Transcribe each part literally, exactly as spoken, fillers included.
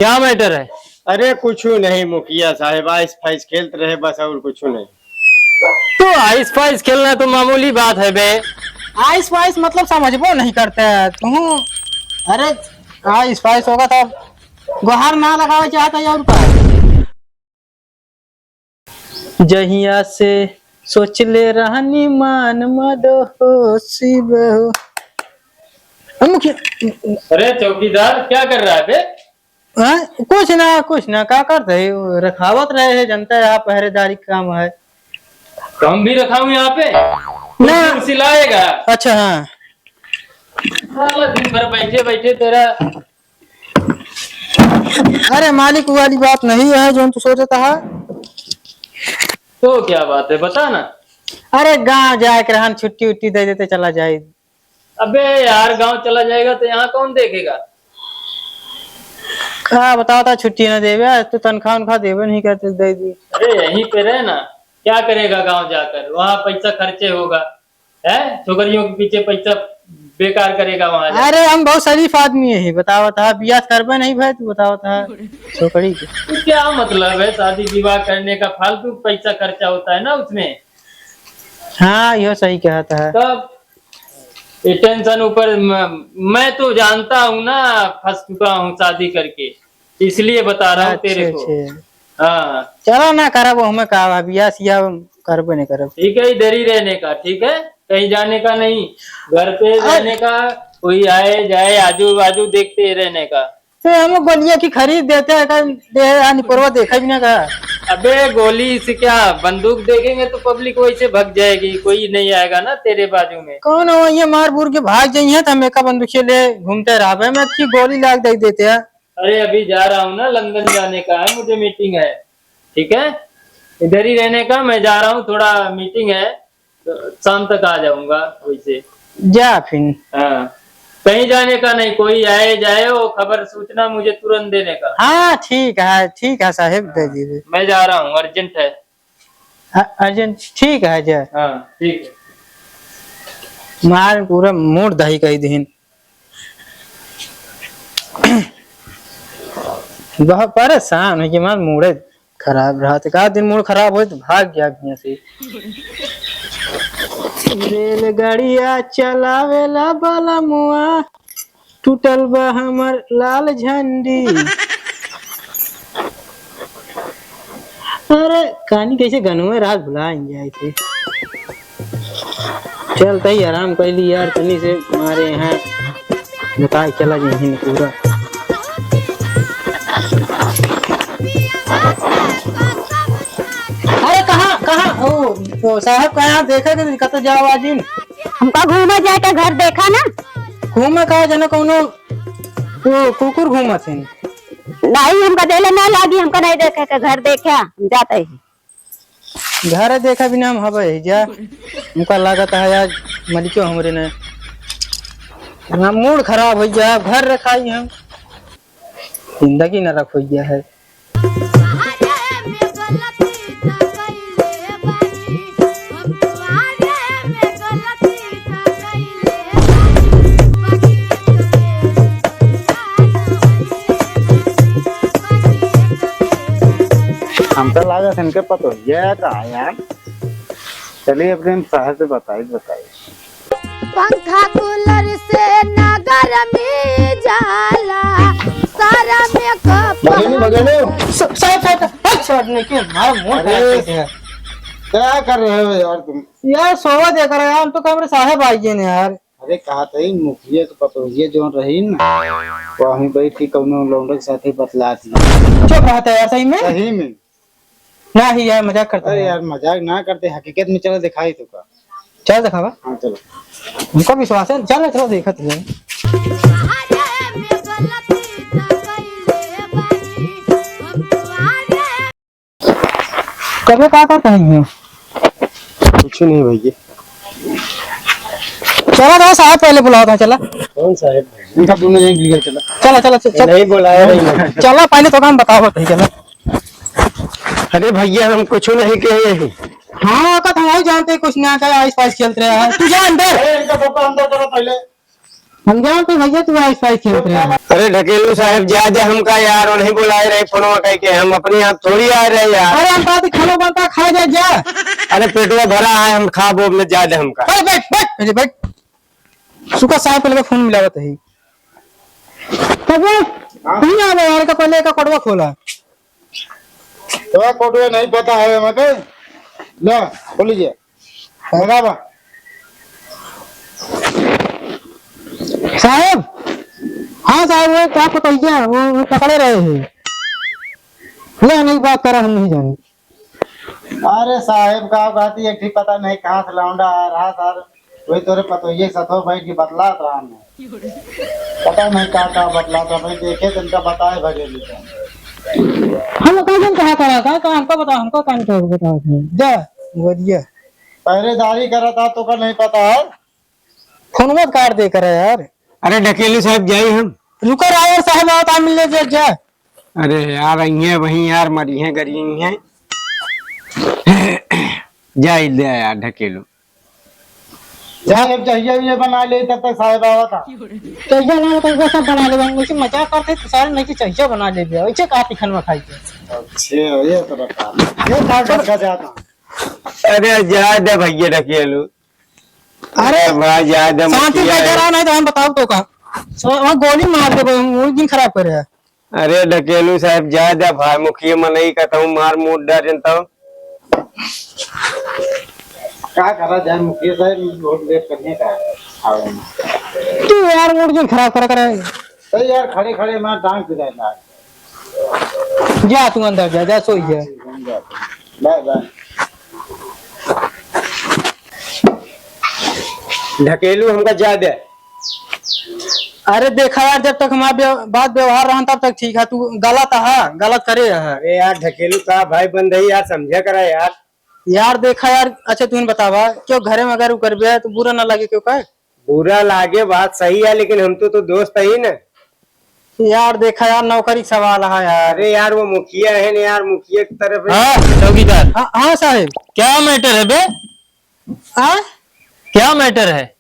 क्या मैटर है? अरे कुछ नहीं मुखिया साहब, आइस फाइस खेलत रहे बस, और कुछ नहीं। तो आइस फाइस खेलना तो मामूली बात है बे। आइस फाइस मतलब समझबो नहीं करते है तू। अरे आइस फाइस होगा तो गोहार ना लगावे चाहता है और का। जहिया से सोच ले रहनी मान मदहोशी बहो। अ, मुखिया। अरे चौकीदार, क्या कर रहा है बे? हाँ, कुछ ना, कुछ ना, का करत है? रखावत रहे है, जनता है, यहाँ पहरेदारी का काम है। तो हम भी रखा हूँ यहाँ पे? ना। कुर्सी लाएगा? अच्छा, हाँ। साला दिन भर बैठे बैठे तेरा अरे मालिक, वो वाली बात नहीं है जो तू सोचता है। तो क्या बात है, बता ना। अरे गाँव जाए के रहन, छुट्टी उट्टी दे देते, चला जाए। अबे यार, गाँव चला जाएगा तो यहाँ कौन देखेगा? का बताओ था, छुट्टी ना देवे, आज तो तनख्वाह उनख्वाह देवे नहीं करते, दे दी। अरे यहीं पे रहे ना, क्या करेगा गाँव जाकर, वहाँ पैसा खर्चे होगा। है, छोकरियों के पीछे पैसा बेकार करेगा वहाँ जाके। अरे हम बहुत शरीफ आदमी है, बतावत है, बियाह करबे नहीं भाई, तू बतावत है छोकरी के। तो क्या मतलब है शादी विवाह करने का, फालतू पैसा खर्चा होता है ना उसमें। हाँ, यो सही कहत है। तब ये टेंशन ऊपर म-, मैं तो जानता हूँ ना, फंस चुका हूँ शादी करके। इसलिए बता रहा हूँ तेरे को। अच्छा। हाँ। चलो ना करब, हमें का बा, बियाह सियाह करबे नहीं करब। ठीक है, इधर ही रहने का, ठीक है, कहीं जाने का नहीं, घर पे रहने का, कोई आए जाए आजू बाजू देखते रहने का। तो हम गोलियां की खरीद देते हैं, का दे, आ, निपोरवा देखा भी ना का। अबे गोली से क्या, बंदूक देखेंगे तो पब्लिक वैसे भग जाएगी, कोई नहीं आएगा ना तेरे बाजू में। कौन हो, ये मार बूर के भाग जाइए तो हम एक बंदूक से ले घूमते रहबे, मैं की गोली लाग दे देते हैं। अरे अभी जा रहा हूँ ना, लंदन जाने का है मुझे, मीटिंग है, ठीक है, इधर ही रहने का, मैं जा रहा हूँ, थोड़ा मीटिंग है, तो शाम तक आ जाऊंगा। वैसे जा फिर। हाँ, कहीं जाने का नहीं, कोई आए जाए वो खबर सूचना मुझे तुरंत देने का। हाँ ठीक है, ठीक है साहेब, दे दीजिए। मैं जा रहा हूँ, अर्जेंट है। हाँ, अर्जेंट ठीक है जा। हाँ ठीक है। मार पूरा मूड दही कही दीन। बहुत परेशान है कि हमार मूडे खराब रहत। का दिन मूड खराब होई तो भाग गया यहाँ से। रेलगाड़िया चलावेला बलमुआ, टूटल बा हमर लाल झंडी। अरे, कहानी कैसे गनवे रात भुला जाए थे। चल, तई आराम कर ली यार, तनी से मारे यहाँ बताए चला जाए पूरा। अरे, कहाँ, कहाँ? ओ, ओ, साहब, कहाँ देखा कि कत जाओ आज इन? हमका घूमे जाए के घर देखा ना। घूमे का जना कौनो वो कुकुर घूमत है। नहीं, हमका देले ना लागी, हमका नहीं देखे के घर देखा, हम जाते ही। घर देखा बिना हम हबे ही जा। हमका लागत है आज मलिको हमरे ने। ना मूड खराब हो गया, घर रखाई हम। जिंदगी नरक हो गया है। हमका लागत इनके पतोहिया का यार। चलिए अपने साहब से बताई, बताई। पंखा कूलर से ना गरमी जाला, सारा मेकअप बगेलू, बगेलू। स-, साहब, साहब, साहब, साहब, नहीं, क्यों? हमारा मूड खराब अरे, कर दिया। क्या कर रहे हो यार तुम? यार, सोवा दे कर यार, हम तो कमरे साहब आ गए ना यार। अरे, कहा था ही, मुखिया के पतोहिया जो रही ना, वो वहीं बैठ के कौनो लौंडे के साथ ही बतलाती है। चुप रहता है यार, सही में? सही में। ना ही यार, मजाक करता अरे है। यार, मजाक ना करते, हकीकत में चलो दिखाई तो का। चल दिखावा। हाँ, चलो। हमको विश्वास है, चल, चलो, देखत है। कबे का करता है ये? कुछ नहीं भैया। चला जाओ, साहब पहले बुलाओ था, चला। कौन साहब? इनका दोनों जने गिर गए, चला। चला, चला, चल, चल। नहीं बुलाया नहीं मैं। चला, पहले तो काम बताओ, बताइए, चला। अरे भैया, हम कुछ नहीं कहे हैं। हाँ, का तो हम जानते कुछ ना, का आइस पाइस खेलते रहे हैं। तू जा अंदर। अरे, इनका पापा अंदर करो पहले। हम जानते भैया तू आइस पाइस खेलत रहे। अरे ढकेलू साहेब, जा दे हमका यार, उन्हीं बुलाए रहे फोनवा कइके, हम अपने आप थोड़ी आए रहे यार। अरे हम कहते खाना बनता, खा जा, जा। अरे पेटवा भरा है, हम खाब ओब न, जा दे हमका। अरे बैठ, बैठ, पहले बैठ। सुखा साहेब पहले फोन मिलावत है। कबो हाँ। नहीं आवे यार, का पहले का कोडवा खोला। तो कोडवा नहीं पता है हमें के। ला, खोल लीजिए। लगावा। साहेब, हाँ साहेब, वो का पकड़िया, वो, वो पकड़े रहे हैं। ले, नहीं बात करा, हम नहीं जाने। अरे साहेब, का कहती, एक ठीक पता नहीं कहाँ से लौंडा आ रहा सर, वही तोरे पतोहिए के सथवा बैठ के बतलात रहा मैं। पता नहीं का, का बतलात रहा, मैं देखे तो इनका बताए भगे नहीं था। हम कहाँ कहा करा, का, का हमको बताओ, हमको काम क्या बताओ, जा, बढ़िया। पहरेदारी करा था, तो का नहीं पता है? फोन मत काट दे करे यार। अरे ढकेलू साहेब, जाई हम। रुको, रावर साहेब आवत, आ मिल ले, जा, जा। अरे यार, अइहें वहीं यार, मरिहें गरिहें। जाई दे यार ढकेलू। साहेब, चाहिए ये बना ले, तब तक साहेब आवत। चाहिए ना, तो वो सब बना ले, हम उसे मजाक करते तो सारे नहीं कि चाहिए बना ले, ऐसे कहा तिखन में खाई के। अच्छा, ये तो बता। ये खा, खा, खा जाता। अरे, जा दे भैया ढकेलू। अरे, भाई, जा दे, शांति से बैठे रहो, नहीं तो हम बताओ तो का। सो, वो गोली मार दे, वो दिन खराब करे है। अरे, ढकेलू साहेब, जा दे भाई, मुखिया मनई का तू मार मुद्दा जन तो। का करा जाए मुखिया साहेब, वोट लेट करने का है। आवे में। तू यार, मूड क्यों खराब करा करे? सही यार, खड़े खड़े मार टांग पिराए ना। जा तू अंदर जा, जा सोई जा। बाय बाय। ढकेलू हमका जा दे। अरे देखा यार, जब तक हमार व्य-, बात व्यवहार रहन तब तक ठीक है, तू गलत है, गलत करे है। अरे यार ढकेलू का भाई बंद है यार, समझा करा यार। यार देखा यार, अच्छा तू बतावा, क्यों घरे में अगर उ करबे तो बुरा ना लगे क्यों का? बुरा लागे, बात सही है, लेकिन हम तो, तो दोस्त ही ना। यार देखा यार, नौकरी सवाल है यार। अरे यार, वो मुखिया है ना यार, मुखिया की तरफ है। हाँ, चौकीदार। हाँ, हाँ साहेब। क्या मैटर है बे? हाँ? क्या मैटर है?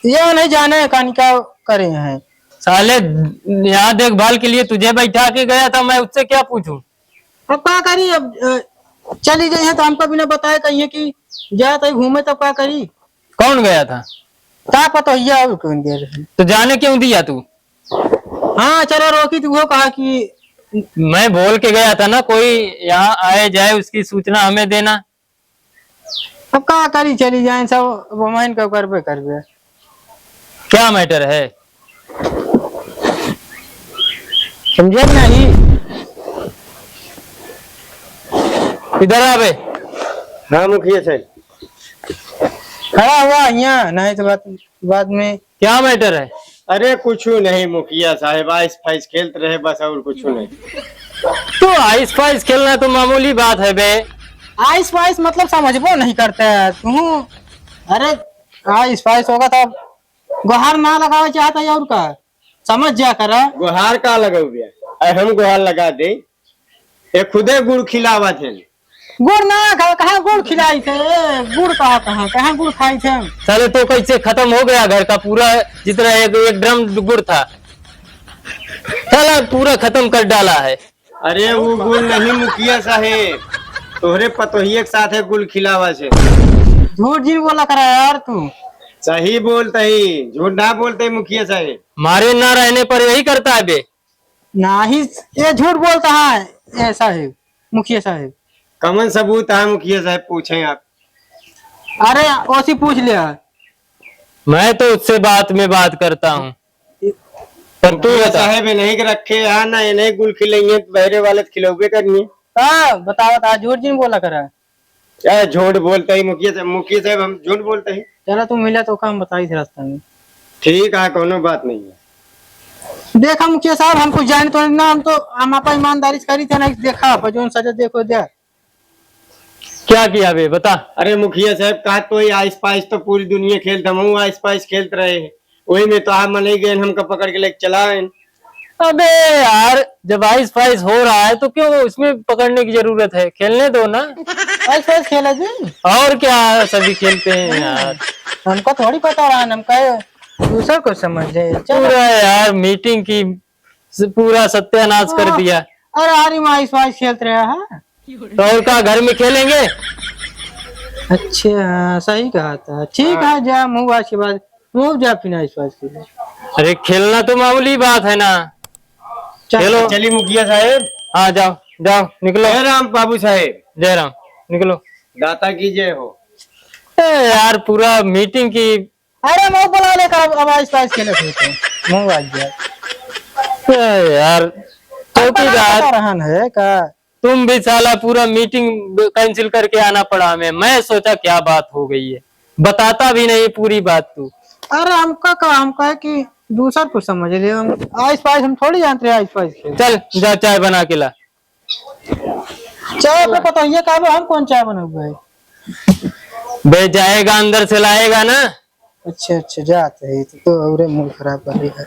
ये नहीं जाने कानी का करे हैं। साले, यहाँ देखभाल के लिए तुझे बैठा के गया था, मैं उससे क्या पूछूं? अब का करी, अब, अ, चली गई है तो हमको बिना बताए कहिए कि जात है घूमे, तब का करी? कौन गया था? का पता भैया, और कौन गया रहे? तो जाने क्यों दिया तू? हाँ, चलो रोकी, तू वो कहा कि मैं बोल के गया था ना, कोई यहाँ आए जाए उसकी सूचना हमें देना। अब का करी, चली जाए सब, अब हम इनका करबे करबे। क्या मैटर है? समझे नहीं? इधर आ बे। हाँ मुखिया साहब। खड़ा हुआ यहाँ, नहीं तो बात, बाद में। क्या मैटर है? अरे कुछ नहीं मुखिया साहब, आइस फाइस खेलत रहे बस, और कुछ नहीं। तो आइस फाइस खेलना तो मामूली बात है बे। आइस फाइस मतलब समझबो नहीं करते है तू। अरे आइस फाइस होगा तो गोहार ना लगावे चाहता है और का? समझ जा करा। गोहार का लगावे? अरे हम गोहार लगा दे। ये खुदे गुड़ खिलावत है। गुड़ ना खा, कहाँ गुड़ खिलाई थे? गुड़ कहाँ, कहाँ, कहाँ गुड़ खाई थे हम? साले तो कैसे खत्म हो गया घर का पूरा, जितना एक, एक ड्रम गुड़ था, साला पूरा खत्म कर डाला है। अरे वो गुड़ नहीं मुखिया साहेब, तोहरे पतोहिए के साथ है गुड़ खिलावा से। झूठ जिन बोला करा यार तू। सही बोलते ही, झूठ ना बोलते ही मुखिया साहेब। मारे ना रहने पर यही करता है बे। नाही, ये झूठ बोलता है, ए साहेब, मुखिया साहेब। कमन सबूत है मुखिया साहेब, पूछें आप। अरे, ओसी पूछ लिया। मैं तो उससे बात में बात करता हूँ, पर तू मुखिया बता। साहेब, इन्हीं के रखे यहाँ ना, इन्हीं गुल खिलाइए, बहरे वाले तो खिलौबे करनी है। का बतावत, आज झूठ जिन बोला करा। क्या झूठ बोलते ही मुखिया साहब, मुखिया साहब हम झूठ बोलते ही। चला तू मिला तो काम बताई थे रास्ता में। ठीक है, कोनो बात नहीं है। देखा मुखिया साहब, हम कुछ जाने तो ना, हम तो, हम आपा ईमानदारी से करी थे ना, देखा आप जोन सजा देखो दे। क्या किया बे, बता। अरे मुखिया साहब, कहा तो ही आइस पाइस तो पूरी दुनिया खेलत, हम आइस पाइस खेलत रहे। वही में तो आप मनई गए, हमका पकड़ के लेके चला आए। अबे यार, जब आइस पाइस हो रहा है तो क्यों इसमें पकड़ने की जरूरत है, खेलने दो ना। आइस पाइस खेला जी। और क्या, सभी खेलते हैं यार। हमको थोड़ी पता रहा, हम कहे दूसर को समझ ले, चलो। पूरा यार मीटिंग की स-, पूरा सत्यानाश कर हाँ। दिया। अरे यार, हम आइस पाइस खेलत रहे हैं। तो और का घर में खेलेंगे? अच्छा, सही कहा था। ठीक हाँ। है, जा मुँह आज के बाद, मुँह जा फिर आइस पाइस खेले। अरे खेलना तो मामूली बात है ना। चल। खेलो। चलिए मुखिया साहेब। हाँ, जाओ, जाओ, निकलो। जय राम बाबू साहेब। जय राम, निकलो। दाता की जय हो। ए यार, पूरा मीटिंग की। अरे, मुँह बुला लेकर अब, अब आइस पाइस खेले थे तो। मुँह आ गया। ए यार, पता चौकीदार। रहन है का? तुम भी साला पूरा मीटिंग कैंसिल करके आना पड़ा हमें। मैं सोचा क्या बात हो गई है, बताता भी नहीं पूरी बात तू। अरे हमका का, हम कहे कि दूसर कुछ समझ ले, हम आइस पाइस हम थोड़ी जानते हैं आइस पाइस खेल। चल जा चाय बना के ला। चाय पे पता ये का हम कौन चाय बनाऊंगा है? बे जाएगा अंदर से लाएगा ना। अच्छा, अच्छा, जाते हैं, तो, तो औरे मूड खराब कर रही है।